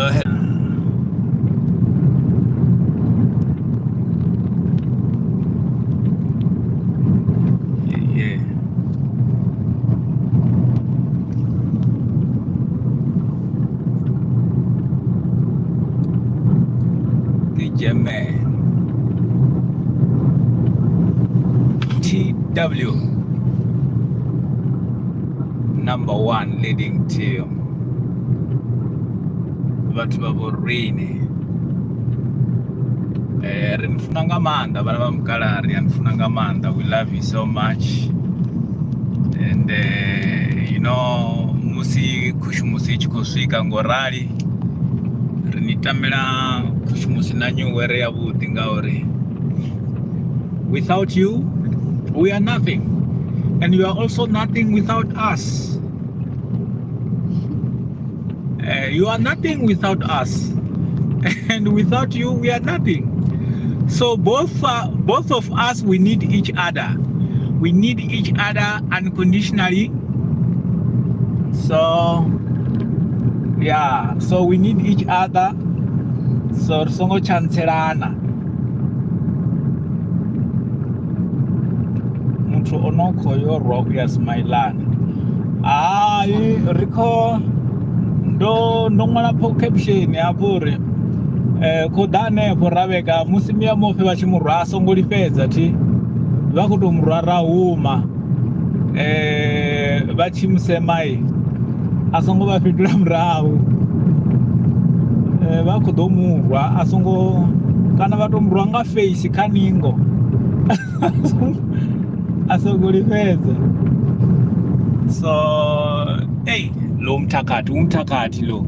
Hello, hello. Yeah, yeah. DJ Man. TW. Number one leading team. Vhathu vha vhorine. Eh, ri ni funa nga maanḓa vhana vha mukalaha ri a ni funa nga maanḓa we love you so much and you know musi khushumusi i tshi khou swika ngo rali ri ni tamela khushumusi na new year ya vhuḓi ngauri without you we are nothing and you are also nothing without us. You are nothing without us and without you we are nothing. So both of us, we need each other. We need each other unconditionally. So yeah, so we need each other. So ri songo tshantselana muthu o no khou yo rwa u ya smailana. Hai, ri kho ndo ṅwala pho caption hafho uri khou ḓa hanefho Ravheka musi Mia Muofhe vha tshi mu rwa a songo lifhedza thi vha khou tou mu rwa ra huma vha tshi musemai a songo vha fhindula murahu vha khou ḓo murwa a songo kana vha tou murwa nga face kha ningo a songo lifhedza. So hey, lo mthakathi umthakathi lo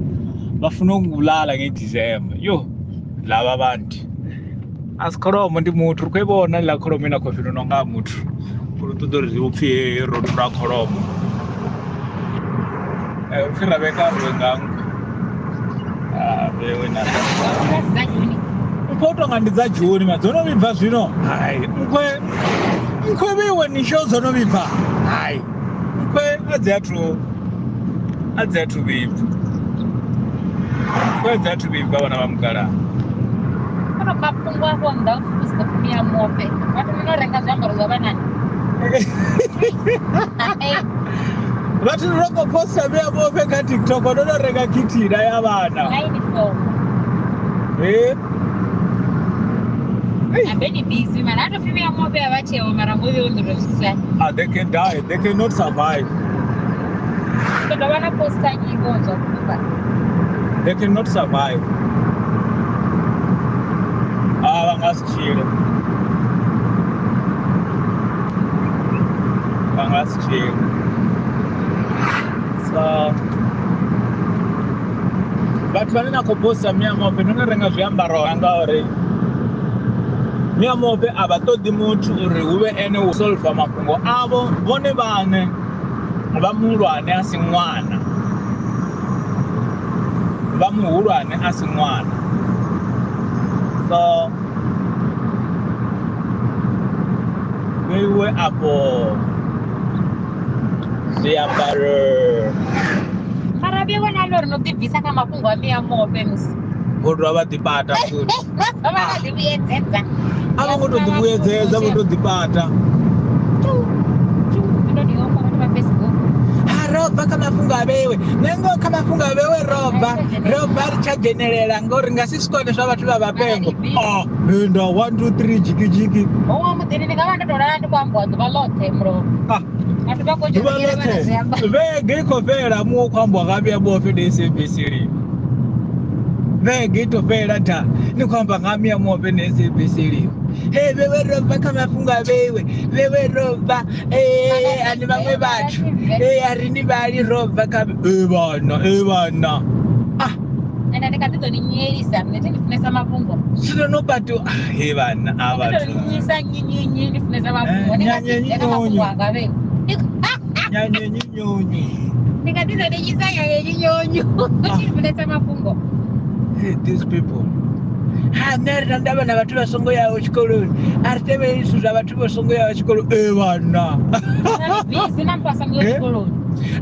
bafuna ukubulala ngeDecember. Yo, laba bantu asikholomo ndi muthu ri khou i vhona ḽa kholomo ina khofhelo no nga muthu uri ṱoḓa uri ri upfhi he ro thula kholomo upfhi Ravheka rwe nga nkhwe vhewe na nkhwe u tonga ndi dza Joni ma dzo no vhibva zwino. Hai, nkhwe nkhwe vheiwe ni sho dzo no vhibva. Hai, nkhwe a dzi athu a dzi athu vhibva, nkhwe a dzi athu vhibva vhana vha mukalaha. Kono mafhungo afho nnḓa u si khou Mia Muofhe vhathu no no renga zwiambaro zwa vhanani. Vhathu ro khou posta Mia Muofhe kha TikTok ndo no renga khithina ya vhana na uniform. Abe ni busy mara ato pfi Mia Muofhe a vha tsheo mara ngo vhe ndo zwisa. Ah, they can die, they cannot survive. Ndo dovha na posta nyingo zwa vhukuma. They cannot survive. Ah, vha nga si tshile, vha nga si tshile. So vhathu vhane na khou posta Mia Muofhe ndo no renga zwiambaro ngauri Mia Muofhe a vha ṱoḓi muthu uri hu vhe ene u solva mafhungo avho vhone vhaṋe. Vha muhulwane a si ṅwana, vha muhulwane a si ṅwana. So vheiwe afho zwiambaro. Mara vhe vhona ḽo ri no ḓibvisa kha mafhungo a Mia Muofhe musi. Vho dovha vha ḓipata futhi. Vha vha ḓi vhuyedzedza. A vho ngo to ḓi vhuyedzedza, vho to ḓipata. Ha robva kha mafhungo a vhewe nṋe ngoho kha mafhungo a vhewe robva robva ri tsha dzhenelela ngori nga si swikone zwa vhathu vha vhapengo. Oh, nda 1 2 3 jiki jiki. Huṅwe muḓini ndi nga vha ndo tou lala ndi khou ambiwa ḓuvha ḽoṱhe mulovha. Ah, Vhathu vha khou ḓuvha ḽoṱhe vhege i khou fhela muṅwe u khou ambiwa nga Mia Muofhe ndi SABC lini. Vhege i to fhela tha ni khou amba nga Mia Muofhe ndi SABC lini. Hey, vhewe robva kha mafhungo a vheiwe vhewe robva ani vhaṅwe vhathu a ri ni vhali robva kha e vhana e vhana. Ah, Ende ndi kha ḓi ḓo ni nyelisa nṋe thi ndi funesa mafhungo. Zwino no bato he vhana a Ndi ḓo vhathu. ni nyisa nnyi nnyi nnyi ndi funesa mafhungo. Ndi nga si bve kha mafhungo anga vhe. Nyanyenyi nyonyi. Ndi nga ḓi ḓo ni nyisa nyanyenyi nyonyu. Thi ndi funesa mafhungo. Hey, these people. Ha nṋe ri na ndavha na vhathu vha songo yaho tshikoloni. A ri tevheleli zwithu zwa vhathu vha songo yaho tshikoloni. E vhana. Busy na muthu a songo ya tshikoloni.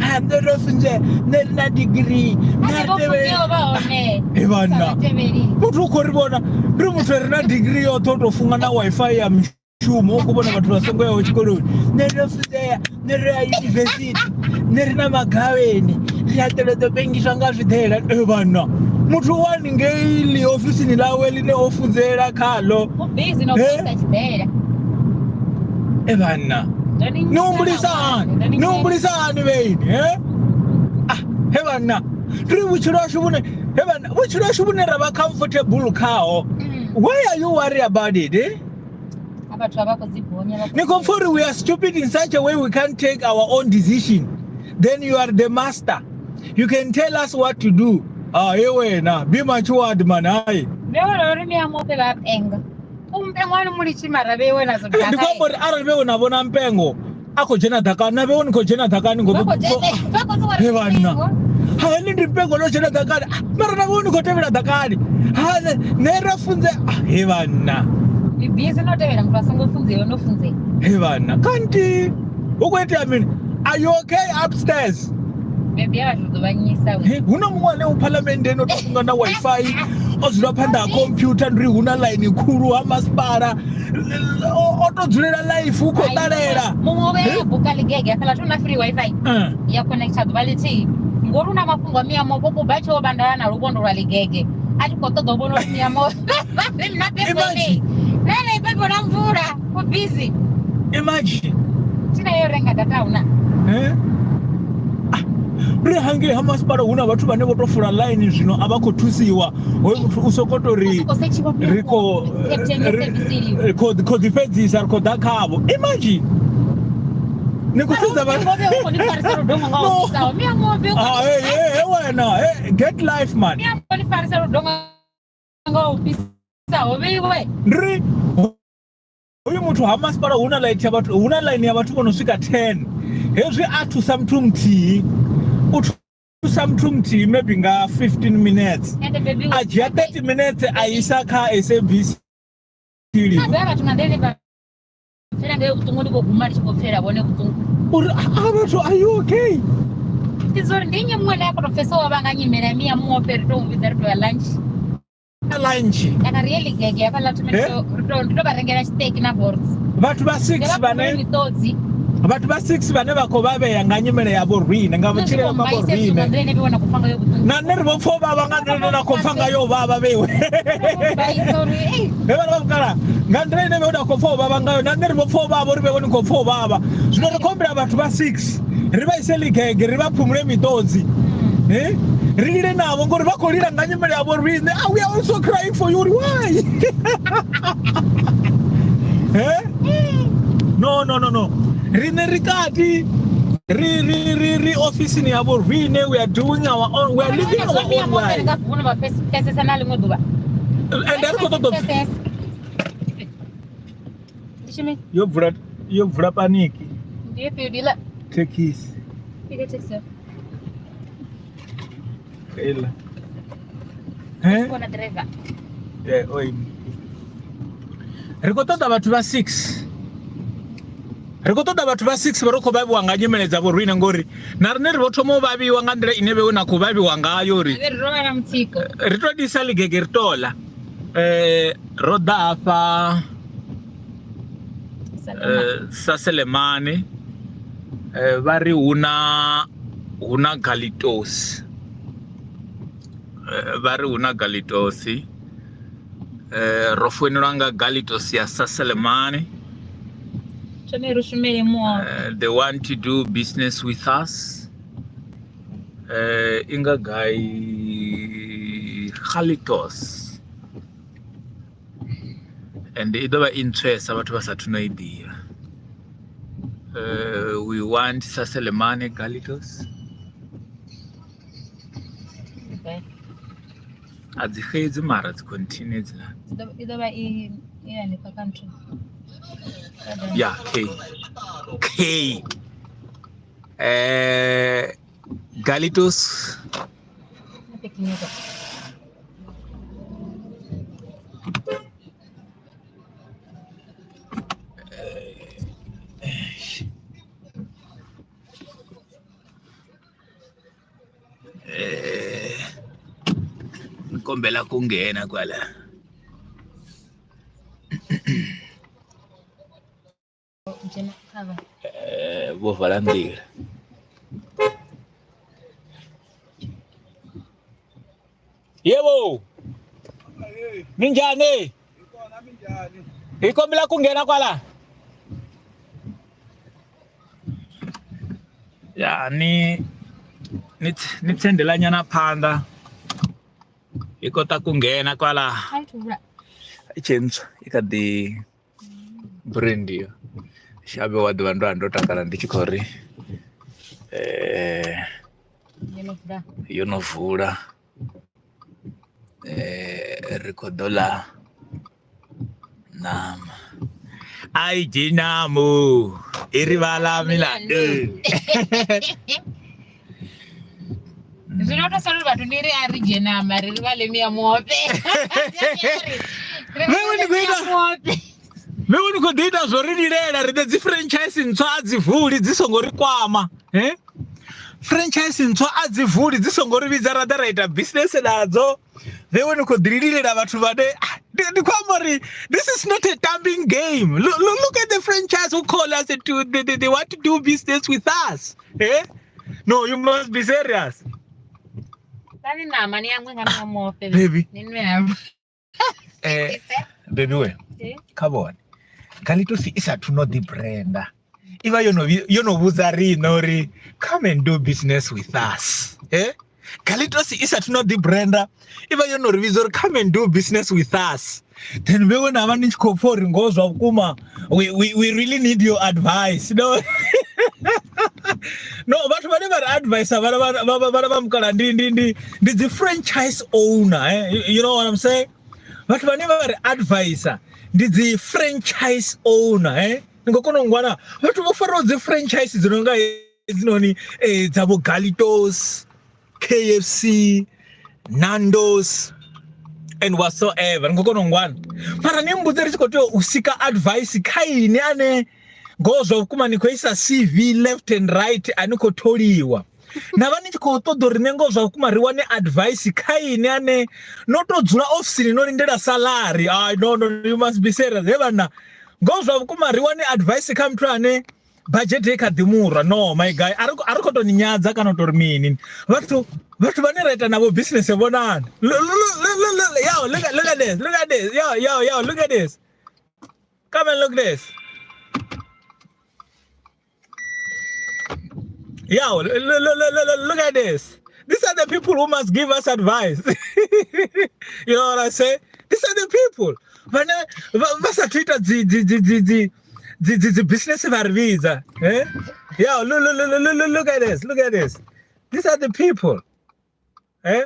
Ha nṋe ro funzea, nṋe ri na degree. Nṋe ri Vho tevhela. funziwaho vha hone. He vhanna. Sa vhatevheli. Muthu u khou ri vhona ndi muthu a re na degree yoṱhe o tou funga na Wi-Fi ya mishumo u khou vhona vhathu vha songo yaho tshikoloni. Nṋe ro funzea, nṋe ri ya yunivesithi, nṋe ri na magaweni, ri a tevhedza ḓo pengiswa nga zwiḓela. E vhanna, muthu u haningei ḽi ofisini ḽawe ḽine o funzela khaḽo. U busy no Eh? fhisa tshiḓela. E vhanna, Ndo ni ni humbulisa hani? Ni humbulisa hani vheini? He? Ah, he vhanna, ri vhutshilo hashu vhune he vhanna, vhutshilo hashu vhune ra vha comfortable khaho. Why are you worried about it? Eh? A vhathu a vha khou dzi gonya vha khou Ni khou pfa uri we are stupid in such a way we can't take our own decision. Then you are the master. You can tell us what to do. Ah, he wena, be matured man, hayi. Vhe uri ni a muofhe vha penga. U mpengo ani mulitshi mara vheiwe nadzo Ndi khou amba uri arali vhewe na vhona mpengo a khou dzhena ḓakani na vhewe ni khou dzhena ḓakani ngo Vha khou dzhena- vha khou sokou ri He vhanna. mpengo. Ha ni ndi mpengo ḽo dzhena ḓakani. Ah, Mara na vhewe ni khou tevhela ḓakani. Ha ne ne ra funze ah, he vhanna. Ni busy no tevhela muthu a songo funzeaho no funzea. He vhanna. Kanti hu khou itea mini? Are you okay upstairs? Maybe a vhathu ri ḓo vha nyisa we. He, hu na muṅwe ane u phalamenndeni o tou funga na Wi-Fi o dzula phanḓa ha computer ndi ri hu na ḽaini khulu ha masipala o tou dzulela life u khou ṱalela. Muṅwe o vhuya a buka ḽigege hafhaḽa thi hu na free Wi-Fi ya connecta ḓuvha ḽithihi ngori hu na mafhungo a miamo vho kuba tsho vhandala na luvhondo lwa ḽigege a tshi khou ṱoḓa u vhona uri miamo na Imagine. nene pepo na mvula u busy Imagine. thina yo renga data huna Eh? Ah, ri hangei ha masipala hu na vhathu vhane vho tou fula ḽaini zwino a vha khou thusiwa hoyu muthu u sokou tou ri sokou setshiwa ri khou Captain ya service iliwa. ri khou khou ḓi fhedzisa ri khou ḓa khavho imagine ni khou sedza vha Miamove u khou ni farisa ludongo nga No. u fhisaho miamove u Ah, hey, hey, hey, wena hey, get life man miamove ni farisa ludongo nga u fhisaho vheiwe ndi ri hoyu muthu ha masipala hu na ḽaithi ya vhathu hu na ḽaini ya vhathu vho no swika 10 hezwi a thusa muthu muthihi u thusa muthu muthihi maybe nga 15 minutes ende baby a dzhia 30 minutes a isa kha SABC na vha vhathu nga nḓila ine vha pfela ngayo vhuṱungu ndi vho guma ndi tshi khou pfela vhone vhuṱungu uri a vhathu are you okay ndi zori ndi nnyi muṅwe ane a khou tou pfesa wa vha nga nyimele ya miya muofhe ri tou mu vhidza ri tou ya lunch lunch kana ri ye ligege hafhaḽa thome Eh? ndi to vha rengela tshiṱeki na bots vhathu vha 6 vhane miṱodzi vhathu vha 6 vhane vha khou vhavhea nga nyimele ya vho rwine nga vhutshilele kwa vho rwine nḓila ine vhe wana khou pfa ngayo vhuṱungu na nṋe ri vho pfa u vhavha nga nḓila ine na khou pfa ngayo u vhavha vheiwe Vhaisa uri ei he vhana vha vhukala nga nḓila ine vhe na khou pfa u vhavha ngayo na nṋe ri vho pfa u vhavha uri vhewe ni khou pfa u vhavha zwino ri khou humbela vhathu vha 6 ri vha ise ligege ri vha phumule miṱodzi Eh? Ri lile navho ngori vha khou lila nga nyimele yavho riṋe. Ah, we are also crying for you. Why? Eh? No, no, no, no. Riṋe ri kati ri ri ri ri ofisini yavho riṋe we are doing our own we are living our own life. nga vhona vha pfesesa na ḽiṅwe ḓuvha And ri khou ṱoḓa Pfesesa. Ndi tshimi yo bvula yo bvula paniki ndi ifhio diḽa thekhisi ike taxi heiḽa. Eh? vhona driver Eh, oi. Ri khou ṱoḓa vhathu vha 6. Ri khou ṱoḓa vhathu vha 6 vha ri khou vhavhiwa nga nyimele dza vhorwine ngori na riṋe ri vho thoma u vhavhiwa nga nḓila ine vhewe na khou vhavhiwa ngayo uri ri ro vha na mutsiko ri to disa ligege ri tola. Eh, ro ḓa hafha sa Selemani vha ri hu na hu na galitosi vha ri hu na galitosi ro foinelwa nga galitosi ya sa Selemani thome ri shumele muo they want to do business with us i nga gai galitos and i ḓo vha i ntswesa vhathu vha sathu no i ḓivha we want Saselemane Galitos a dzi xedzi mara dzi continue hedziḽa i ḓo vha i i hanefha kha nthu ya k k Galitos Kombela ku nghena kwala. Vho vala nḓila. Yebo. Minjhani? Hi kombela ku nghena kwala. Ya ni ni ni tshendela nyana phanḓa hi kota ku nghena kwala. I tshe ntswa i kha ḓi brandiwa shabe wa ḓuvha ndo ndo takala ndi tshi khou ri yo no vula ri khou ḓo ḽa ṋama a i dzhenamu i ri vhala milandu. Zwino to sala vhathu ni ri a ri dzhie ṋama ri ri vhale miya muofhe. Vhewe ni khou ita vhewe ni khou ḓi ita zwo ri lilela riṋe dzi franchise ntswa a dzi vuli dzi songo ri kwama eh? Franchise ntswa a dzi vuli dzi songo ri vhidza ra ḓa ra ita business nadzo. Vhewe ni khou ḓi lilela vhathu vhane ndi khou amba uri this is not a tambing game. Look, look, look at the franchise who call us to they want to do business with us. Eh? No, you must be serious. Tani ṋama ni yangwe nga miya muofhe. Baby. Ni nwe halwa. Eh, baby we. Eh? Kha vhone. Galitosi i sathu no ḓi branda. I vha yo no yo no vhudza riṋe uri come and do business with us. Eh? Galitosi i sathu no ḓi branda i vha yo no ri vhidza uri come and do business with us. Then vhewe na vha ni tshi khou pfa uri ngoho zwa vhukuma we really need your advice. No. No, vhathu vhane vha ri advise vhala vhala vhala vha mukala ndi ndi ndi ndi dzi franchise owner, eh? You know what I'm saying? Vhathu vhane vha ri advise ndi dzi franchise owner, eh? Ni khou kona u ngwana vhathu vho faraho dzi franchise dzi no nga hedzinoni dza vho Galitos, KFC, Nando's and whatsoever. Ni khou kona u ngwana mara ni mbudze ri tshi khou tea u sika advice kha ini ane ngoho zwa vhukuma ni khou isa CV left and right a ni khou tholiwa na vha ni tshi khou ṱoḓa uri nṋe ngoho zwa vhukuma ri wane advice kha ini ane no to dzula ofisini no lindela salary. Ai no no, you must be serious he vhanna. Ngoho zwa vhukuma ri wane advice kha muthu ane budget i kha ḓi murwa. No my guy, a ri khou to ni nyadza kana u tori mini. Vhathu vhathu vhane ra ita navho business vhonani. Look, look, look, yo, look at, look at this, look at this, yo, yo, yo, look at this. Come and look this. Yo, look, look, look, look, look at this. These are the people who must give us advice. You know what I say? These are the people. Vhane vha sa thu ita dzi dzi dzi dzi dzi dzi dzi dzi business vha ri vhidza. Eh? Yo, look, look, look, look, look at this. Look at this. These are the people. Eh?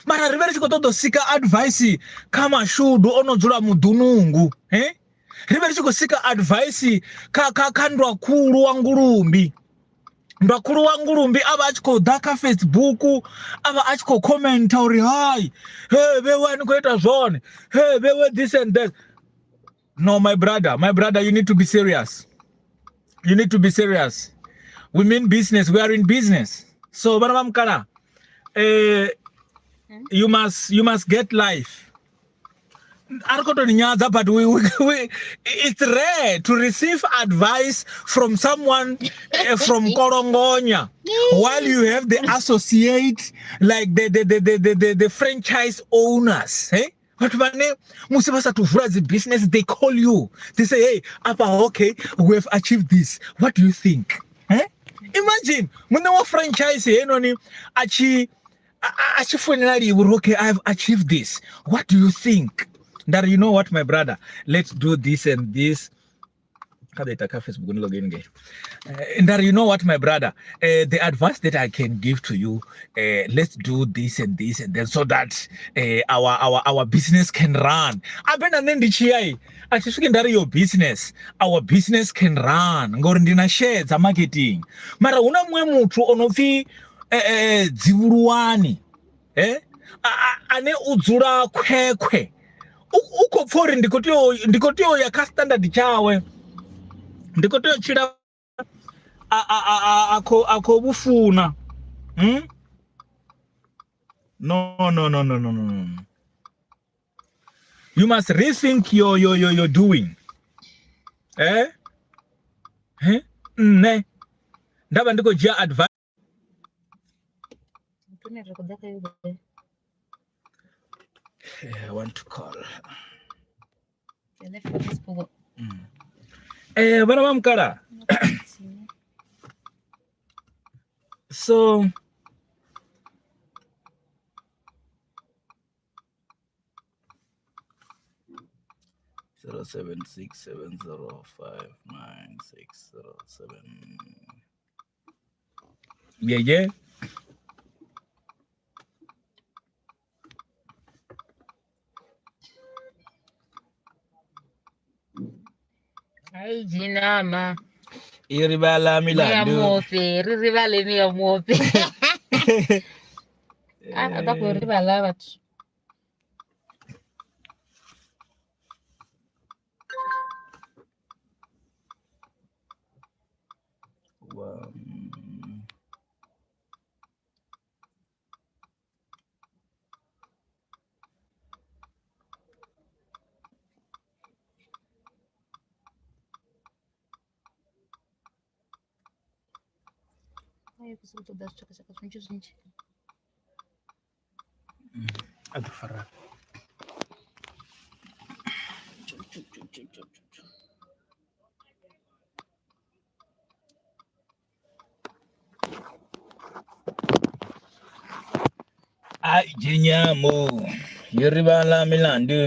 Mara ri vhe ri tshi khou ṱoḓa u sika advice kha mashudu o no dzula muḓunungu, eh? Ri vhe ri tshi khou sika advice kha kha kha ndwakhulu wa ngulumbi. Ndwakhulu wa ngulumbi a vha a tshi khou ḓa kha Facebook a vha a tshi khou commenta uri hai he vhewe ni khou ita zwone, he vhewe this and that. No, my brother, my brother, you need to be serious. You need to be serious. We mean business. We are in business. So vhana vha mukala, you must get life. A ri khou to ni nyadza, but it's rare to receive advice from someone from Kolongonya while you have the associate like the franchise owners, eh? Vhathu vhane musi vha sathu vula dzi business, they call you, they say, hey, apa okay, we have achieved this, what do you think? Eh? Imagine muṋe wa franchise heinoni a tshi a tshi founela Livhu uri okay, I have achieved this, what do you think? Nda ri, you know what my brother, let's do this and this. Kha ḓo ita kha Facebook ni login ngei. Nda ri, you know what my brother, the advice that I can give to you, let's do this and this and then so that our business can run. A vhe na nṋe ndi tshi ya, a tshi swiki nda ri your business, our business can run, ngori ndi na share dza marketing. Mara hu na muṅwe muthu o no pfi Dzivhuluwani, eh? Ane u dzula khwekhwe, u khou pfa uri ndi khou tea u, ndi khou tea u ya kha standard tshawe, ndi khou tea u tshila a khou vhufuna. Hmm? No, no, no, no, no, no, no. You must rethink your doing. Eh? Eh? Nṋe nda vha ndi khou dzhia advice. I want to call. Eh, vhana vha mukala. So 076 705 9607. Yeah. Ai jinama. I rivala milandu. Muya ri rivale miya muofe. Ah, ba khou rivala vhathu. One. Ai, eu consigo todas as chaka zwinzhi zwinzhi. A ḓo fara. Ai jinyamo yi rivala milandu.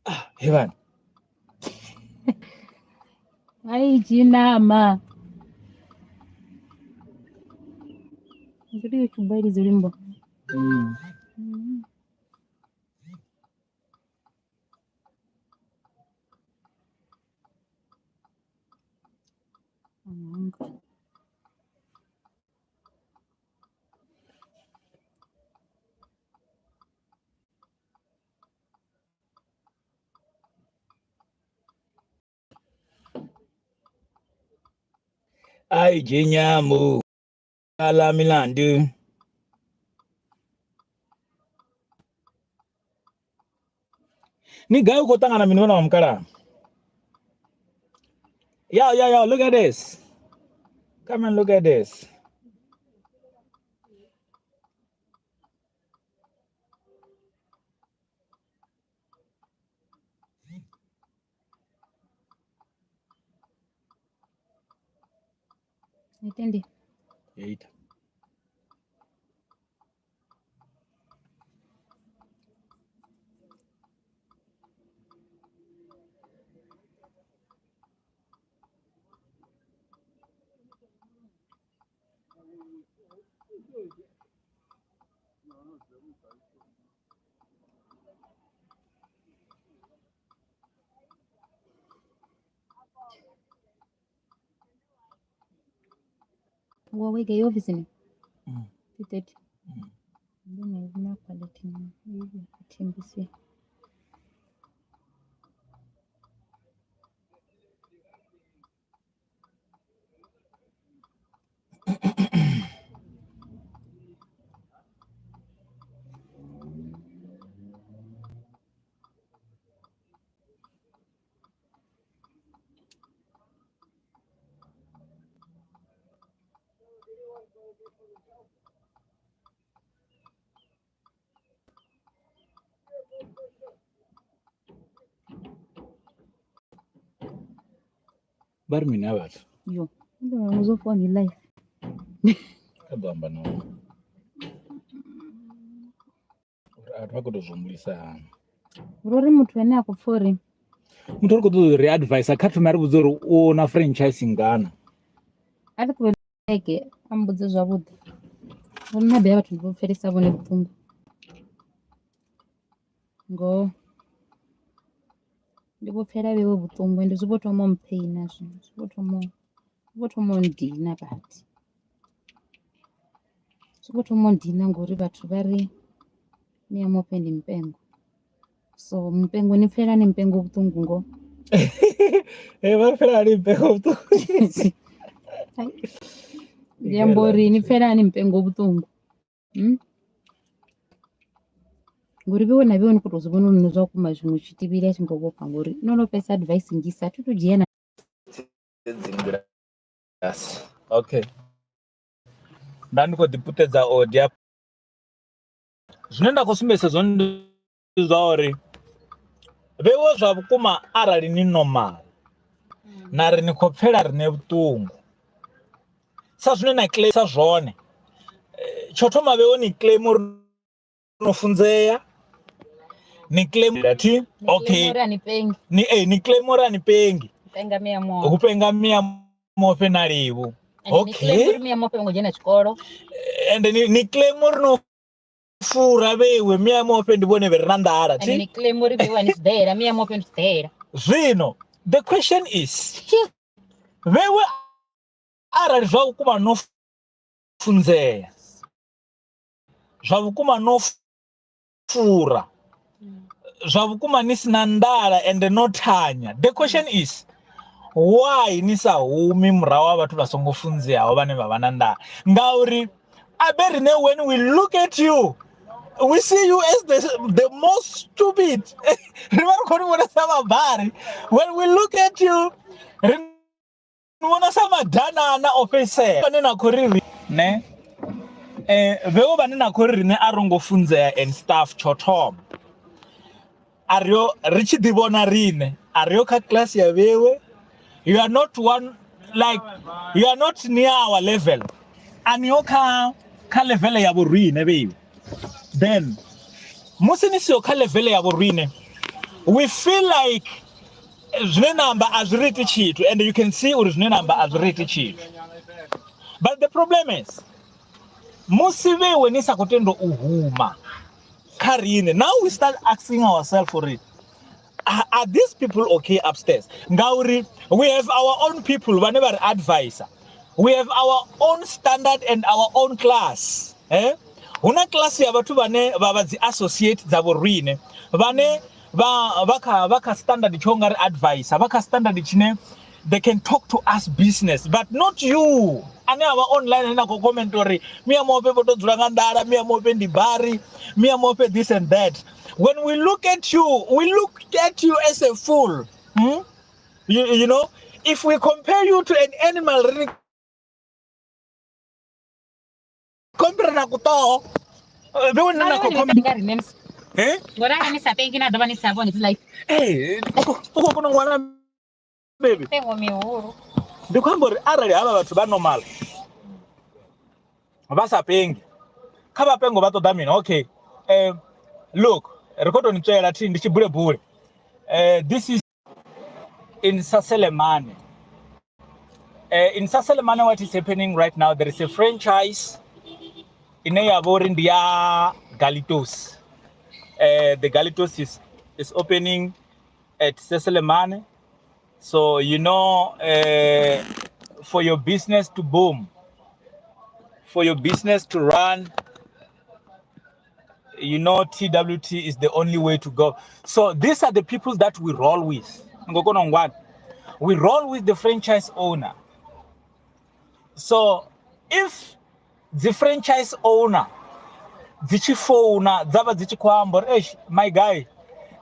Ah, he vanhu. Ai jinama. Ngiri kubali zulimbo. Ai jinyamo ala milandu. Ni gai u khou ṱangana mini vhana vha mukalaha? Yo, yo, yo, look at this. Come and look at this. Nitendi. Eita. Waweka hiyo ofisini. Titeti. Mbona ina quality hivi kutimbisi. Vha ri mini ha vhathu? Yo. Ndo zo phone life. Kha ḓo amba navho. Uri a vha khou tou zwi humbulisa hani. Uri muthu ane a khou pfa uri Muthu uri khou ṱoḓa uri advice kha thome a ri vhudze uri u na franchise ngana. A ri khou leke a mbudze zwavhuḓi. Uri na bea vhathu ndi vho pfelisa vhone vhuṱungu. Ngoho. Ndi vho pfela vhewe vhuṱungu ende zwi vho thoma u mpheina zwino zwi vho thoma u ndina badi. Zwi vho thoma u ndina ngori vhathu vha ri Mia Mofhe ndi mpengo. So mpengo ni pfela ni mpengo vhuṱungu ngoho. Eh vha pfela ni mpengo vhuṱungu. Ndi amba uri ni pfela hani mpengo vhuṱungu. Hmm? Ngori vhewe na vhewe ni khou tou zwi vhona uri nṋe zwa vhukuma zwiṅwe tshitibili a tshi ngo vhofha ngori no no fhesa advice nnzhisa thi tu dzhia na Okay. Nda ndi khou ḓi puṱedza odi afha. Zwine nda khou sumbedzisa zwone ndi zwa uri vheiwe zwa vhukuma arali ni normal na ri ni khou pfela riṋe vhuṱungu sa zwine na claim sa zwone tsho thoma vheiwe ni claim uri no funzea ni claim thi okay ni ni claim uri a ni pengi penga mia mo hu penga mia mofhe na livhu okay mia mofhe ngo dzhena tshikolo and ni claim uri no fura vheiwe mia mofhe ndi vhone vhe re na nḓala thi ni claim uri vheiwe ni tshiḓela mia mofhe ndi tshiḓela zwino the question is vheiwe arali zwa vhukuma no funzea zwa vhukuma no fura zwa vhukuma ni si na nḓala ende no thanya the question is why ni sa humi murahu ha vhathu vha songo funzeaho vhane vha vha na nḓala ngauri abe rine when we look at you we see you as the most stupid ri vha ri khou ni vhona sa vhabari when we look at you ri ni vhona sa madanana o fhedzisela vhane na khou ri ne vheo vhane na khou ri riṋe a ro ngo funzea and stuff tsho thoma a ri ri tshi ḓi vhona riṋe a ri kha class ya vhewe you are not one like you are not near our level a niho kha level ya vhorine vheiwe then musi ni siho kha level ya vhorine we feel like zwine na amba a zwi ri iti tshithu and you can see uri zwine na amba a zwi ri iti tshithu but the problem is musi vheiwe ni sa khou tenda u huma kha riṋe now we start asking ourselves uri are these people okay upstairs ngauri we have our own people vhane vha ri advisor we have our own standard and our own class eh? Hu na class ya vhathu vhane vha vha dzi associate dza vhorine vhane vha kha standard tsho nga ri advisor vha kha standard tshine they can talk to us business but not you ane avha online ane a khou comment uri Mia Mofhe vho to dzula nga nḓala Mia Mofhe ndi bari Mia Mofhe this and that when we look at you we look at you as a fool hmm? You know if we compare you to an animal ri compare na kuṱoho vhe wena na khou nga riṋe musi eh ngori arali ni sa pengi na dovha ni sa vhone dzi life eh u khou kona u ṅwala baby pengo mihulu ndi khou amba uri arali havha vhathu vha normal vha sa pengi kha vha pengo vha ṱoḓa mini okay look ri khou tou ni tswela thi ndi tshibulebule this is in Saselamani. In Saselamani, what is happening right now, there is a franchise ine ya vha uri ndi ya Galitos. The Galitos is opening at Saselamani. So, you know, for your business to boom, for your business to run, you know, TWT is the only way to go. So these are the people that we roll with. We roll with the franchise owner. So if the franchise owner dzi tshi founa dza vha dzi tshi khou amba uri eish my guy,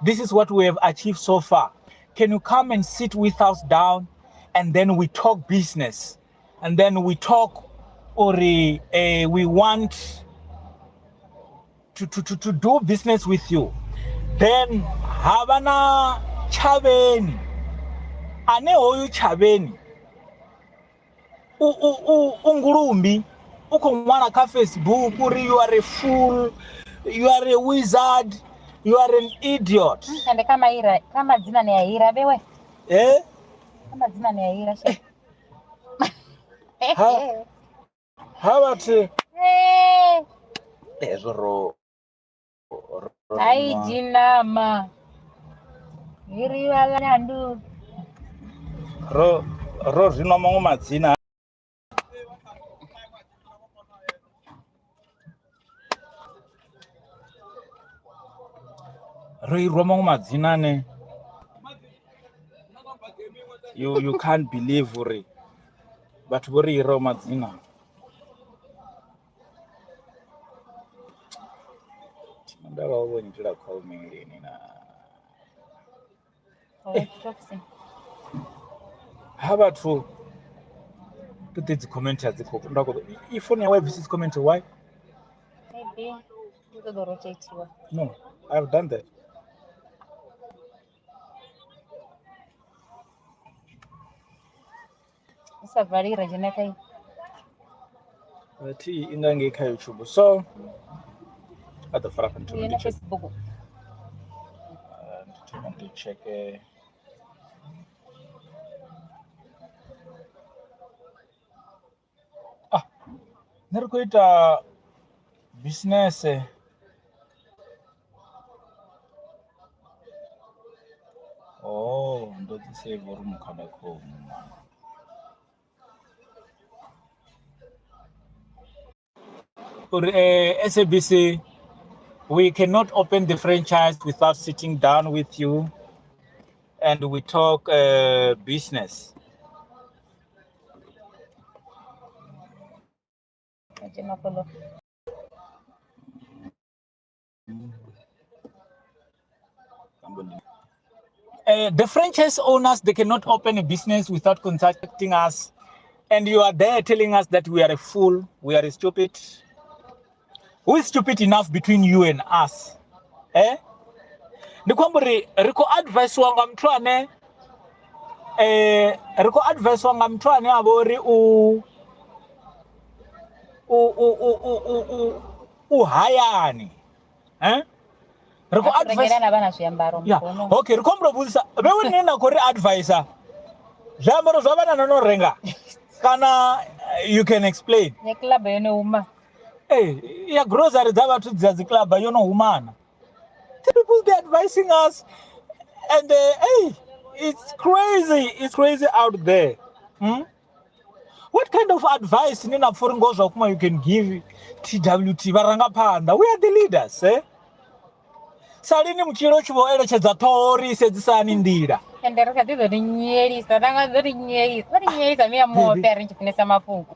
this is what we have achieved so far. Can you come and sit with us down and then we talk business and then we talk uri we want to do business with you. Then havha na Tshavheni ane hoyu Tshavheni u ngulumbi u khou ṅwala kha Facebook uri you are a fool, you are a wizard, you are an idiot. Ende kha maira kha madzina ni a hira vhewe. Eh? Kha madzina ni a hira she. Ha vhathu Eh. hezwo ro Ai jinama. Iri wala nyandu. Ro zwinwa maṅwe madzina. Ro irwa maṅwe madzina ane you can't believe uri vhathu vho ri iraho madzina. Nda vha vho nyitela call me lini na ha vhathu ṱoḓe dzi comment a dzi khou nda khou i phone yawe bvisi dzi comment why? Maybe u ṱoḓa u rotateiwa. No, I've done that. U sa vali ra dzhena kha Thi i nga ngei kha YouTube so a ḓo fara fha na Facebook. Ndi thoma ndi tsheke ah nṋe ri khou ita bisinese. Oh ndo dzi save uri mukhada khomu. Uri SABC, we cannot open the franchise without sitting down with you and we talk business. The franchise owners, they cannot open a business without contacting us. And you are there telling us that we are a fool, we are a stupid. Who is stupid enough between you and us? Eh? Ndi khou amba uri ri khou advisiwa nga muthu ane ri khou advisiwa nga muthu ane a vha uri u u u u u u u hayani. Eh? Ri khou advise na vhana zwiambaro. Yeah. Okay, ri khou humbula vhudzisa vhewe nṋe na khou ri advisa zwiambaro zwa vhana no no renga kana you can explain. Ya club yo no huma. Eh, ya grocery dza vhathu dza dzi club yo no humana. The people they advising us and hey, it's crazy, it's crazy out there. Hmm? What kind of advice ni na pfuri ngo zwa kuma you can give TWT vharangaphanḓa? We are the leaders, eh? Salini mutshilo tshi vho eletshedza ṱhoho uri i sedzisani nḓila. Ende ri kha ḓi ḓo ni nyelisa, na nga ḓo ni nyelisa, ḓo ni nyelisa miya muofhe a ri tshi funesa mafhungo.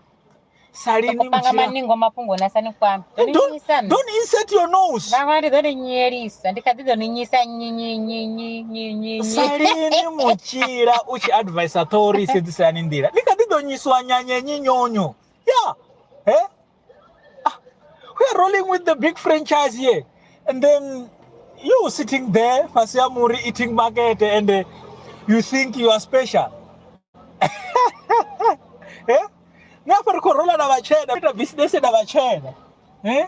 Salini panga mutshila. Maningo mafhungo na sa ni kwame. Ḓo ni Don't, nyisa nṋe. don't insert your nose. Nga ndi ḓo ni nyelisa, ndi kha ḓi ḓo ni nyisa nyi nyi nyi nyi nyi nyi nyi. Salini mutshila u tshi advisa ṱhoho uri i sedzisani nḓila. Ni kha ḓi ḓo nyiswa nyanyenyi nyonyo. Yeah. Eh? Ah, we are rolling with the big franchise here. And then you sitting there, fhasi ha muri eating market and you think you are special. Eh? Ni afha ri khou rola na vhatshena, ita business na vhatshena. Eh?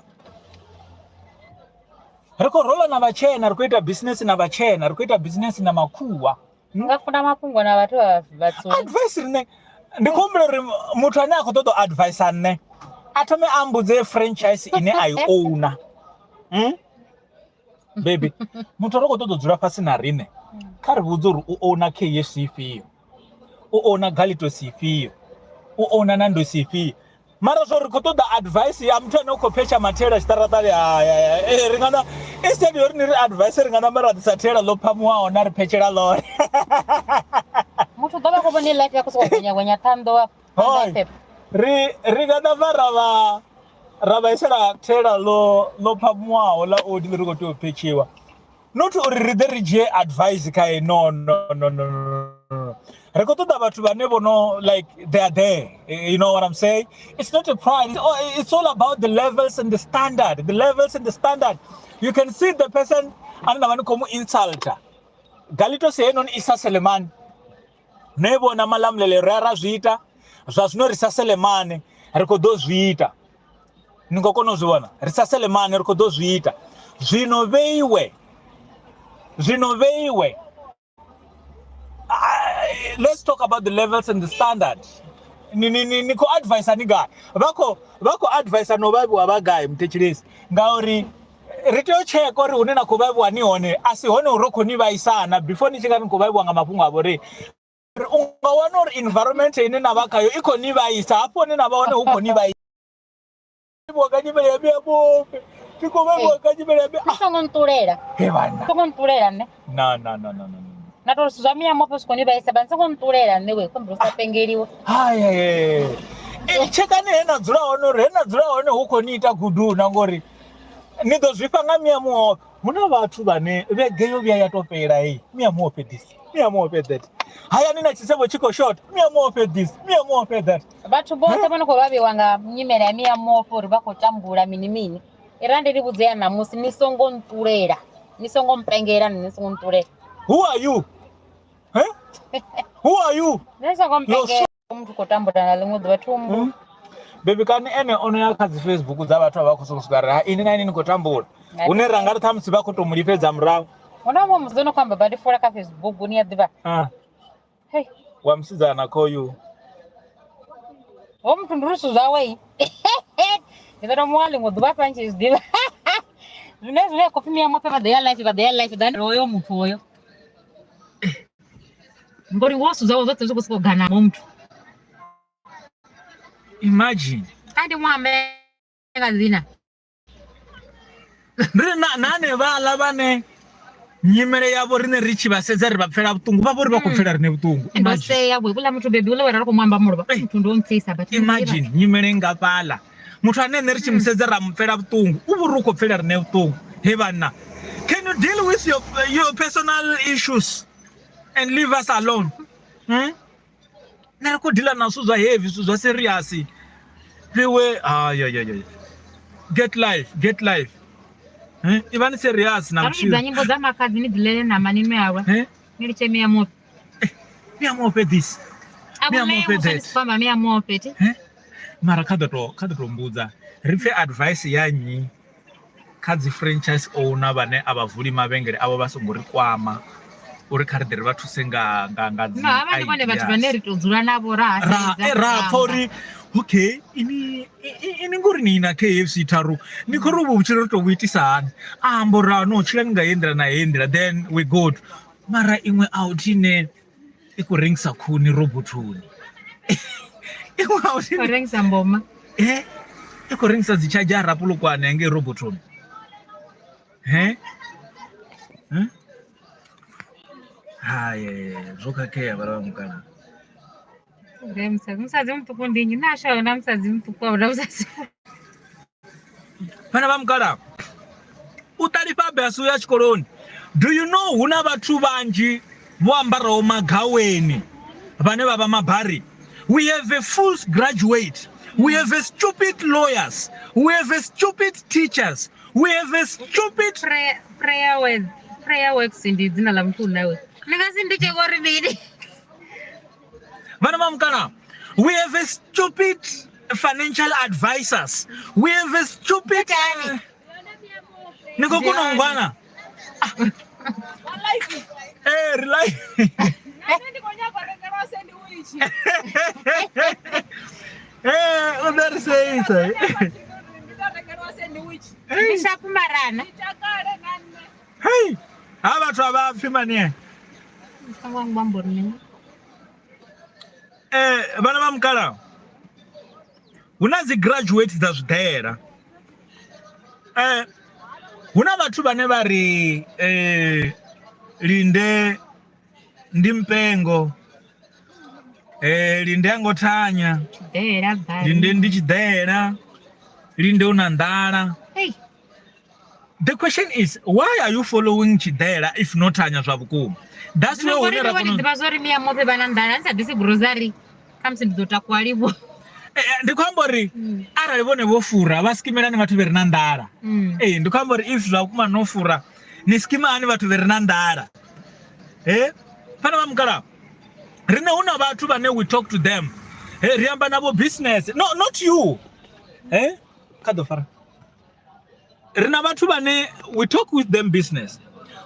Ri khou rola na vhatshena, ri khou ita business na vhatshena, ri khou ita business na makhuwa. Nga funa mafhungo na vhathu vha vhatswu. Advice rine ndi khou humbula uri muthu ane a khou ṱoḓa u advisa nṋe a thome a mbudze franchise ine a i owner. Hmm? Baby, muthu ane khou ṱoḓa u dzula fhasi na riṋe kha ri vhudze uri u owner KFC ifhio, u owner Galitos ifhio, u owner Nando's ifhio. Mara zwo ri khou ṱoḓa advice ya muthu ane u khou phetsha mathela tshiṱaraṱani haya ri nga na instead yo ri ni ri advice ri nga namba ra ḓisa thela ḽo phamuwaho na ri phetshela ḽone. Muthu ḓo vha khou vhona life ya khou sokou gonya gonya ṱhanḓo Hoi, ri ri nga namba ra vha ra vha isela thela ḽo ḽo phamuwaho ḽa odi ḽi ri khou tea u phetshiwa. Not uri ri ḓe ri dzhie advice khae no no no no no. Ri khou ṱoḓa vhathu vhane vho no like they are there. You know what I'm saying? It's not a pride. It's all about the levels and the standard. The levels and the standard. You can see the person ane na vha ni khou mu insulta. Galito se heinoni Isa Selemani. No i vhona malamulele ro ya ra zwi ita zwa zwino ri sa Selemani ri khou ḓo zwi ita. Ni khou kona u zwi vhona? Ri sa Selemani ri khou ḓo zwi ita. Zwino vheiwe. Zwino vheiwe. Let's talk about the levels and the standard. Ni ni ni ni khou advisa ni gai? Vha khou vha khou advisa no vhavhiwa vha gai muthetshelesi? Ngauri ri tea u tsheka uri hune na khou vhavhiwa ni hone a si hone uri khou ni vhaisana before ni tshi nga ni khou vhavhiwa nga mafhungo a vhori u nga wana uri environment ine na vha khayo i khou ni vhaisa hafho hune na vha hone hu khou ni vhaisa. Vhiwa nga nyimele ya miya mufhe ndi khou vhavhiwa nga nyimele ya miya. Ni songo nṱulela. He vhanna. Songo nṱulela nṋe. Na na na na na. Na tou zwa miya mufhe zwi khou ni vhaisa vha ni songo nṱulela nṋe we khou sa pengeliwa. Hai hai. Tshekani he na dzula hone uri he na dzula hone hu khou ni ita gudu na ngori Ni ḓo zwifha nga Mia Muofhe. Hu na vhathu vhane vhege yo vhuya ya to fhela hei Mia Muofhe this, Mia Muofhe that. Hayani na tshisevho tshi khou short, Mia Muofhe this, Mia Muofhe that. Vhathu vhoṱhe vho no khou vhavhiwa nga nyimele ya Mia Muofhe uri vha khou tambula mini mini. I ra ndi ri vhudze ya ṋamusi ni songo nṱulela, ni songo mpengela nṋe ni songo nṱulela. Who are you? Eh? Who are you? Ni songo mpengela muthu khou tambula na ḽiṅwe ḓuvha thumbu. Hmm? Baby kani ene ono ya kha dzi Facebook dza vhathu vha khou sokou swika ri ha ini na ini ni khou tambula. Hune ra nga ri ṱhamusi vha khou tou mu lifhedza murahu. Hu na muṅwe musi no khou amba badi fola kha Facebook ni a ḓivha. Ah. Hey. Wa musidzana khoyu. Ho muthu ndi zwithu zwawe. Ndi ḓo mu ḽiṅwe ḓuvha fha ntshi zwi ḓivha. Zwine zwine khou pfi Mia Muofhe vha ḓo ya live vha ḓo ya live ḓa hoyo muthu hoyo. Ngori wo zwithu zwawe zwoṱhe zwi khou sokou gana ho muthu. Imagine. A ndi muambe nga dzina. Ndi na na hanevhaḽa vhane nyimele yavho riṋe ri tshi vha sedza ri vha pfela vhuṱungu vha vho ri vha khou pfela riṋe vhuṱungu. Ndo Imagine. sea vho vhuḽa muthu bebi uḽa we ra ri khou mu amba mulovha muthu ndo ntsisa but Imagine nyimele ngafhaḽa muthu ane nṋe ri tshi musedza ra mu pfela vhuṱungu u vho ri u khou pfela riṋe vhuṱungu. He vhanna, can you deal with your personal issues and leave us alone? Hmm? Nṋe ri khou dealer na zwithu zwa heavy, zwithu zwa serious. Fhiwe hayi get life, get life. Hmm? Ivhani serious na Arali vhutshilo. dza nyimbo dza makhadzi ni ḓilele nama ni nwe halwa Eh? ni litshe Mia Muofhe. Mia Muofhe this. A Mia vhulei Muofhe muswa ni that. si khou amba Mia Muofhe thi. Eh? Mara kha ḓo to kha ḓo to mbudza ri pfe advice ya nnyi kha dzi franchise owner vhane a vha vuli mavhengele avho vha songo ri kwama uri kha ri ḓe ri vha thuse nga nga nga dzi No, havha ndi vhone vhathu vhane ideas. ri tou dzula navho ra Ra haseledza eh, ra pfa uri okay ini ini ngori ni na KFC tharu ni khou ri uvhu vhutshilo ri tou vhu itisa hani a amba uri ah, no tshilani nga heyi nḓila na heyi nḓila then we good mara iṅwe out ine i khou rengisa khuni robothoni iṅwe out Khou rengisa mboma. eh i khou rengisa dzi tshadzhara Polokwane hangei robothoni he Eh? Hai, zwo khakhea vhala vha mukala. Uri musadzi musadzi muṱuku ndi nnyi? Nṋe a sure na musadzi muṱuku a hu na musadzi. Vhana vha mukala u ṱalifha be a si u ya tshikoloni. Do you know hu na vhathu vhanzhi vho ambaraho magaweni vhane vha vha mabari. We have a full graduate. We have a stupid lawyers. We have a stupid teachers. We have a stupid Prayer, prayer with prayer works ndi dzina ḽa muthu nawe. Ndi nga si ndi tsheko uri mini. Vhana vha mukala, we have a stupid financial advisors. We have a stupid Ni khou kona u ngwana? Eh, ri live. Eh, u ḓo ri seisa. Ndi shapu marana. Hey, ha vhathu a vha pfi mani. Songo ngwambo uri mini. Eh, vhana vha mukala. Hu na dzi graduate dza zwiḓela. Eh, hu na vhathu vhane vha ri eh linde ndi mpengo. Eh, linde a ngo thanya. Tshiḓela bari. Linde ndi tshiḓela. Linde u na nḓala. Hey. The question is, why are you following Chidela if not thanya zwa vhukuma? That's where Ngori hune ra ndi kona ḓivha zwori Mia Muofhe vha na nḓala ni sa ḓisi grocery khamusi ndi ḓo takuwa livho. Eh, eh, ndi khou amba uri arali vhone vho fura vha skimelani vhathu vhe re na nḓala. Ee, ndi khou amba uri if zwa vhukuma no fura ni skima hani vhathu vhe re na nḓala? Eh, fana vha mukala riṋe hu na vhathu vhane we talk to them. Eh, ri amba navho business. No, not you. Eh, kha ḓo fara. Ri na vhathu vhane we talk with them business.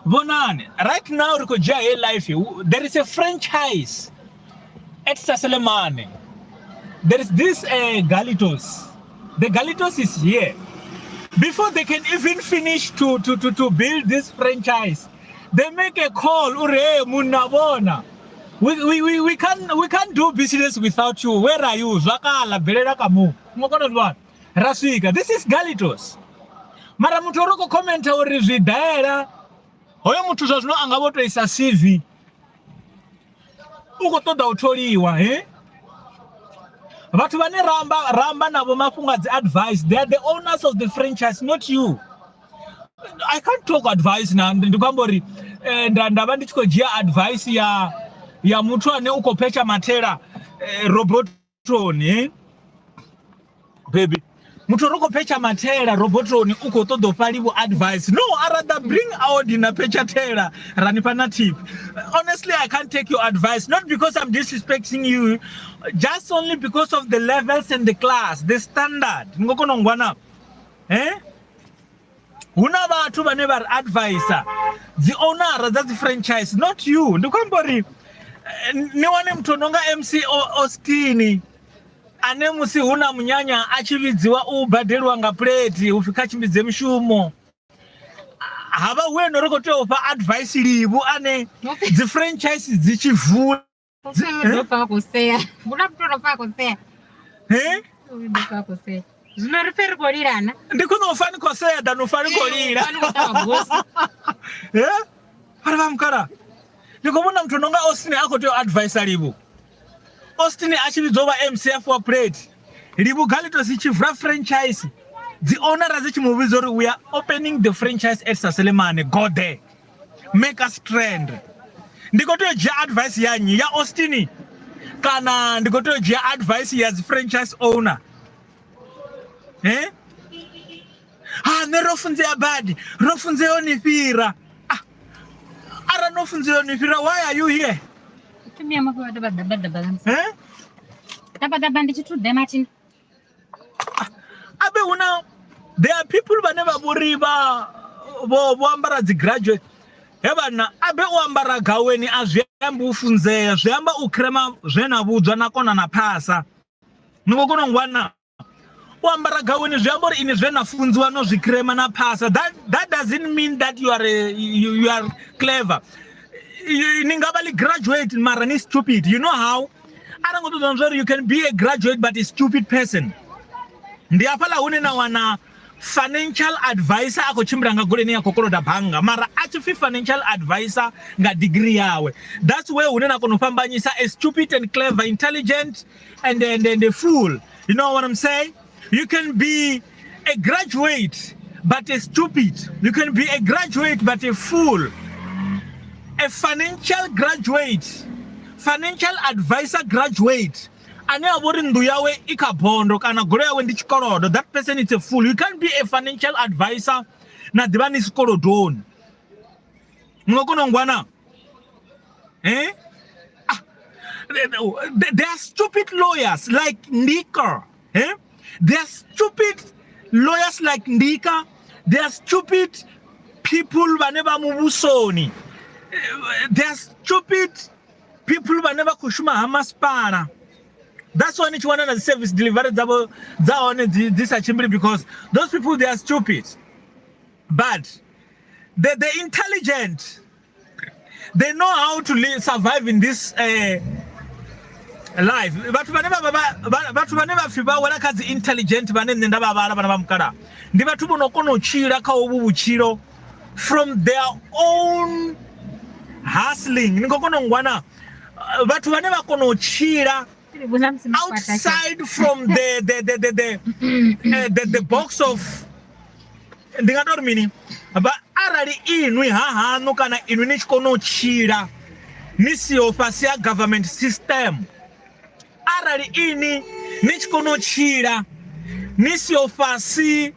Vhonani, right now ri khou dzhia heyi life, there is a franchise at Saselemane. There is this Galitos. The Galitos is here. Before they can even finish to build this franchise, they make a call. Uri, hey, munna bona. We can't do business without you. Where are you? Zwakala bvelela ka mo. Mo kona zwa. Ra swika. This is Galitos. Mara muthu uri khou commenta uri zwiḓela. Hoyo muthu zwa zwino anga vho to isa CV. U khou ṱoḓa u tholiwa, he? Vhathu vhane ra amba navho mafhungo a dzi advice, they are the owners of the franchise, not you. I can't talk advice na ndi khou amba uri nda nda vha ndi tshi khou dzhia advice ya muthu ane u khou phetsha mathela robotoni, eh? Baby, muthu ri khou phetsha mathela robotoni u khou ṱoḓa u fha Livhu advice. No, I rather bring Audi na phetsha thela ra ni fha na tip. Honestly, I can't take your advice, not because I'm disrespecting you, just only because of the levels and the class, the standard. Ni ngo kona u ngwana, eh? Hu na vhathu vhane vha ri advisor dzi ownera dza dzi franchise, not you. Ndi khou amba uri ni wane muthu o no nga MC Austin, ane musi hu na munyanya a tshi vhidziwa u badeliwa nga plate upfi kha tshimbidze mushumo, havha hu ene ri khou tea u fha advice Livhu ane dzi franchise dzi tshi vula. Ndo pfa khou sea, hu na muthu no pfa khou sea. He? Ndo pfa khou sea, zwino ri pfe ri khou lilana. Ndi khwine u fa ni khou sea than u fa ni khou lila. Fa ni khou ṱavha gosi. He, vhana vha mukala, ndi khou vhona muthu no nga Austin a khou tea u advisa Livhu. Austin a tshi vhidzwa u vha MCF wa plate, Livhu Galitos tshi vula franchise, dzi ownera dzi tshi mu vhidza uri we are opening the franchise at Saselemane, go there, make us trend. Ndi khou tea u dzhia advice ya nnyi? Ya Austin kana ndi khou tea u dzhia advice ya dzi franchise owner? Eh, ha, nṋe ro funzea badi, ro funzea o ni fhira. Ah, arali no funzea o ni fhira, why are you here? Tumia mafhi vha ḓa ḓaba ḓaba. Eh? Ḓaba ḓaba ndi tshithu ḓe mathini. Abe hu na, there are people vhane vha vhori vha vho ambara dzi graduate. He vhanna, abe u ambara gaweni a zwi ambi u funzea, zwi amba u krema zwe na vhudzwa na kona na phasa. Ni khou kona u ngwana? U ambara gaweni zwi amba uri ini zwe na funziwa no zwi krema na phasa. That doesn't mean that you are clever. Ni nga vha li graduate mara ni stupid. You know how arali ngo ṱoḓa zwa uri you can be a graduate but a stupid person. Ndi hafhaḽa hune na wana financial advisor a khou tshimbila nga goloi ine ya khou koloda bannga, mara a tshi pfi financial advisor nga degree yawe. That's where hune na kona u fhambanyisa a stupid and clever, intelligent and a fool. You know what I'm saying? You can be a graduate but a stupid. You can be a graduate but a fool. A financial graduate, financial advisor graduate ane a vha uri nnḓu yawe i kha bondo kana goloi yawe ndi tshikolodo, that person is a fool. You can't be a financial advisor na ḓivha ni sikolodoni. Ni nga kona u ngwana, eh? Ah, they are stupid lawyers like Ndika, eh? They are stupid lawyers like Ndika. They are stupid people vhane vha muvhusoni. They are stupid people vhane vha khou shuma ha masipala. That's why ni tshi wana na dzi service delivery dzavho dza hone dzi sa tshimbili, because those people, they are stupid. But the intelligent, they know how to live, survive in this life. Vhathu vhane vha pfi vha wela kha dzi intelligent, vhane nṋe nda vha vhala, vhana vha mukala, ndi vhathu vho no kona u tshila kha uvhu vhutshilo from their own hustling. Ni khou kona u ngwana? Vhathu vhane vha kona u tshila outside from the box of, ndi nga tori mini, vha arali inwi ha haṋu kana inwi ni tshi kona u tshila ni siho fhasi ha government system, arali ini ni tshi kona u tshila ni siho fhasi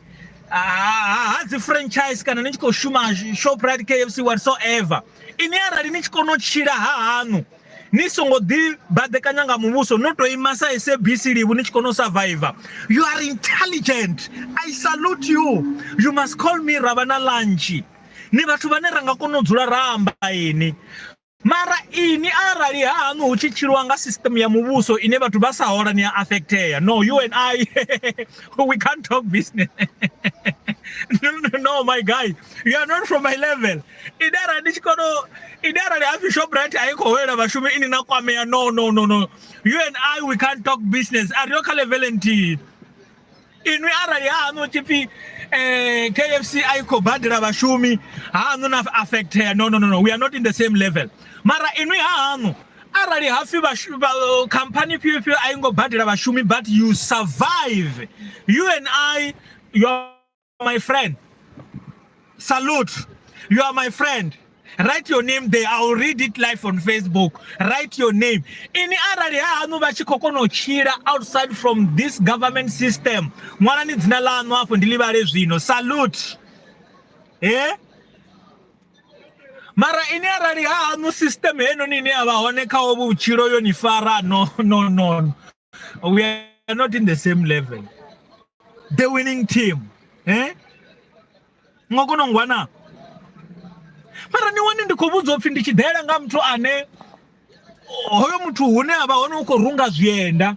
ha dzi franchise kana ni tshi khou shuma Shoprite, KFC, whatsoever, ini arali ni tshi kona u tshila ha haṋu ni songo ḓi baḓekanya nga muvhuso, no to ima sa SABC Livhu, ni tshi kona u survivor, you are intelligent. I salute you. You must call me, ra vha na lunch. Ni vhathu vhane ra nga kona u dzula ra amba ini. Mara ini arali ha haṋu hu tshi tshiliwa nga system ya muvhuso ine vhathu vha sa hola ni a affectea, no, you and I, we can't talk business. No, no, no, my guy, you are not from my level. Ine arali ndi tshi kona, ine arali hapfi Shoprite a i khou holela vhashumi, ini na kwamea, no, no, no, no, you and I, we can't talk business. A ri kha level nthihi. Inwi arali haṋu tshi pfi KFC a i khou badela vhashumi, haṋu na affectea, no, no, no, no, we are not in the same level. Mara inwi ha haṋu arali hapfi khamphani ifhio ifhio a i ngo badela vhashumi but you survive, you and I, you are my friend. Salute. You are my friend. Write your name there. I will read it live on Facebook. Write your name. Ini arali ha haṋu vha tshi khou kona u tshila outside from this government system. Ṅwalani dzina ḽaṋu afho ndi ḽi vhale zwino. Salute. Eh? Mara ini arali ha haṋu system heinoni ine ya vha hone kha hovhu vhutshilo yo ni fara no no no. We are not in the same level. The winning team. Eh? Ngo kona u ngwana. Mara ni wane ndi khou vhudzwa upfi ndi tshi ḓela nga muthu ane hoyo muthu hune a vha hone u khou runga zwienda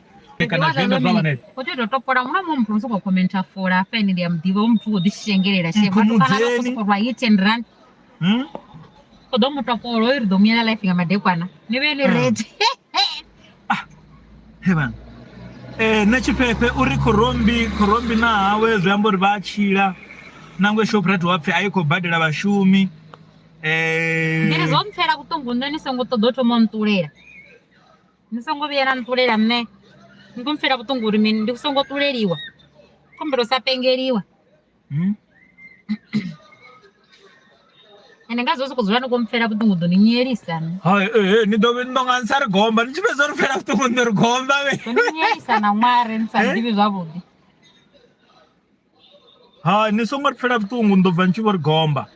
kana zwienda zwa vhane. Khou tea u topola muṅwe na muṅwe muthu soko commenta fola hafha ene ndi a muḓivha hoyu muthu u khou ḓi shengelela shame vhathu kana vha khou Mphumudzeni. soko rwa hit and run Hmm? khou ḓo mu topola hoyu ri ḓo muyela life nga madekwana ni vhe ni ready. He vhana. Eh na tshifhefhe uri khorombi khorombi na hawe zwi amba uri vha a tshila nangwe Shoprite wa pfhi a i khou badela vhashumi eh Ndi ri zwo mpfela vhuṱungu nṋe ni songo ṱoḓa u thoma u nṱulela ni songo vhuya na nṱulela nṋe ni khou mpfela vhuṱungu uri mini ndi songo ṱuleliwa khombelo sa pengeliwa Hmm? Ende ngazwo soko dzula ni khou mpfela vhuṱungu ḓo ni nyelisa nṋe. Hai eh ni ḓo ni ḓo nga nsa ri gomba ni tshi fhedza ri pfela vhuṱungu ni ri gomba vhe. Ḓo ni nyelisa na ṅware ni sa Eh? ḓivhi zwavhuḓi. Hai ni songo ri pfela vhuṱungu ni ḓo bva ni tshi vho ri gomba.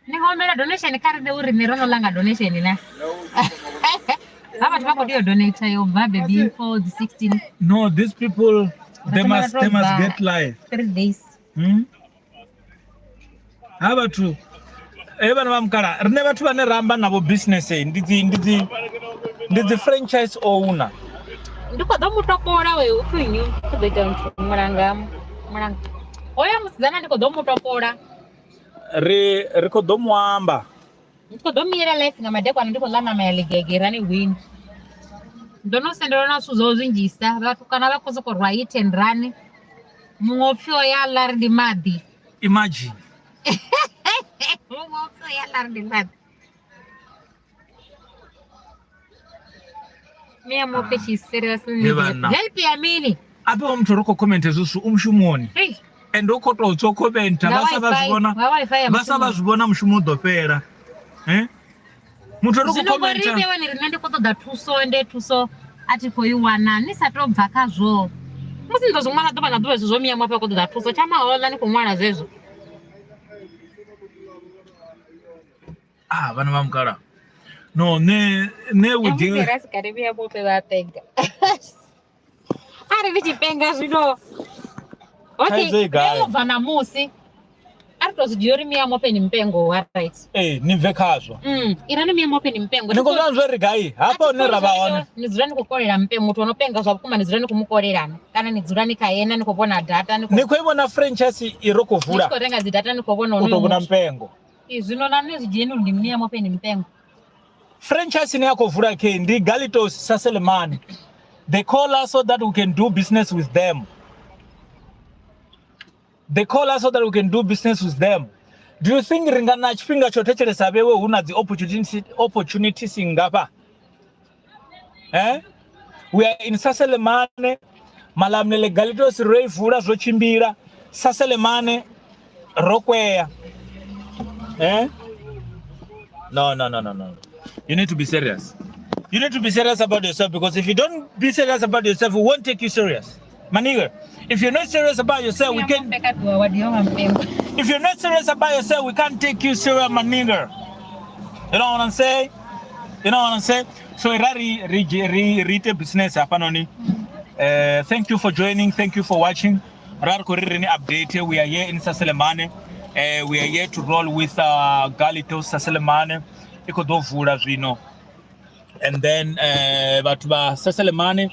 Ni humbela donation kha riṋe uri riṋe ro no langa donation na. Ha vhathu vha khou tea u donate yo bva baby for the 16 No, these people they Vha must tou they must bva get life. 3 days. Hmm? Ha vhathu he vhana vha mukala riṋe vhathu vhane ra amba navho business ndi dzi ndi dzi ndi dzi franchise owner. Ndi khou ḓo mu topola we upfi nnyi u ḓo ita muthu mulanga mulanga. Hoyo musidzana ndi khou ḓo mu topola. Ri ri khou ḓo mu amba. Ndi khou ḓo miyela life nga madekwana ndi khou ḽa ṋama ya ḽigege rani wini. Ndo no sendelwa na zwithu zwo zwinzhisa vhathu kana vha khou sokou rwa hit and run. Muṅwe upfi o ya ḽa ri ndi maḓi. Imagine. Muṅwe upfi o ya ḽa ri ndi maḓi. Mia mophe she seriously He needs vhanna. help ya mini? Ape wa muthu ri khou comment hezwo zwithu u mushumoni. Hey. And u khou tou tswa commenta Nga vha sa vha zwi Wi-Fi, vhona nga Wi-Fi ya vha sa vha mushumoni. zwi vhona mushumo u ḓo fhela. Eh? Muthu ri khou Zwino ngori commenta vhewe ni ri nṋe ndi khou ṱoḓa thuso ende thuso a thi khou i wana ni sa tou bva khazwo. Musi ni ḓo zwi ṅwala ḓuvha na ḓuvha hezwo zwo Mia Mophe a khou ṱoḓa thuso tsha mahoḽa ni khou ṅwala zwezwo. Ah vhana vha mukala. No nṋe nṋe we deal Musi ra si kale Mia Mophe vha penga. Arali ndi tshi penga zwino. Okay, Thaidzo i gai? u bva ṋamusi a ri tou zwi dzhia uri Mia Mophe ni mpengo wa right. Eh ni bve khazwo. Ira ni Mia Mophe ni mpengo. Ni khou zwa zwo ri gai hafha hune ra vha hone. Ni dzula ni khou kolela mpengo muthu ono penga zwa vhukuma ni dzula ni khou mu kolelana kana ni dzula ni kha yena ni khou vhona data ni khou Ni khou i vhona franchise i ro khou ni vula tshi khou renga dzi data ni khou vhona u tou onoyo vhona muthu. mpengo. Ee, zwino na nṋe zwi dzhieni uri ndi Mia Mophe ni mpengo. Franchise ine ya khou vula khe ndi Galitos Saselemani. They call us so that we can do business with them. They call us so that we can do business with them. Do you think ri nga na tshifhinga tsho thetshelesa vhewe hu na dzi opportunities opportunities ngafha? Eh? We are in Saselemane. Malamulele Galitos ro i vula zwo tshimbila. Saselemane ro kwea. Eh? No, no, no, no, no. You need to be serious. You need to be serious about yourself because if you don't be serious about yourself, we won't take you serious. Maniga, if you're not serious about yourself, we Mia can Mophe ka ṱuwa wa ḓivha mpengo. if you're not serious about yourself, we can't take you serious, my nigga. You know what I'm saying? You know what I'm saying? So ra ri ri ri ri ite business hafhanoni. Thank you for joining. Thank you for watching. Ra ri khou ri ri ni update. We are here in Saselemane. We are here to roll with Galito Saselemane. I khou ḓo vula zwino. And then vhathu vha Saselemane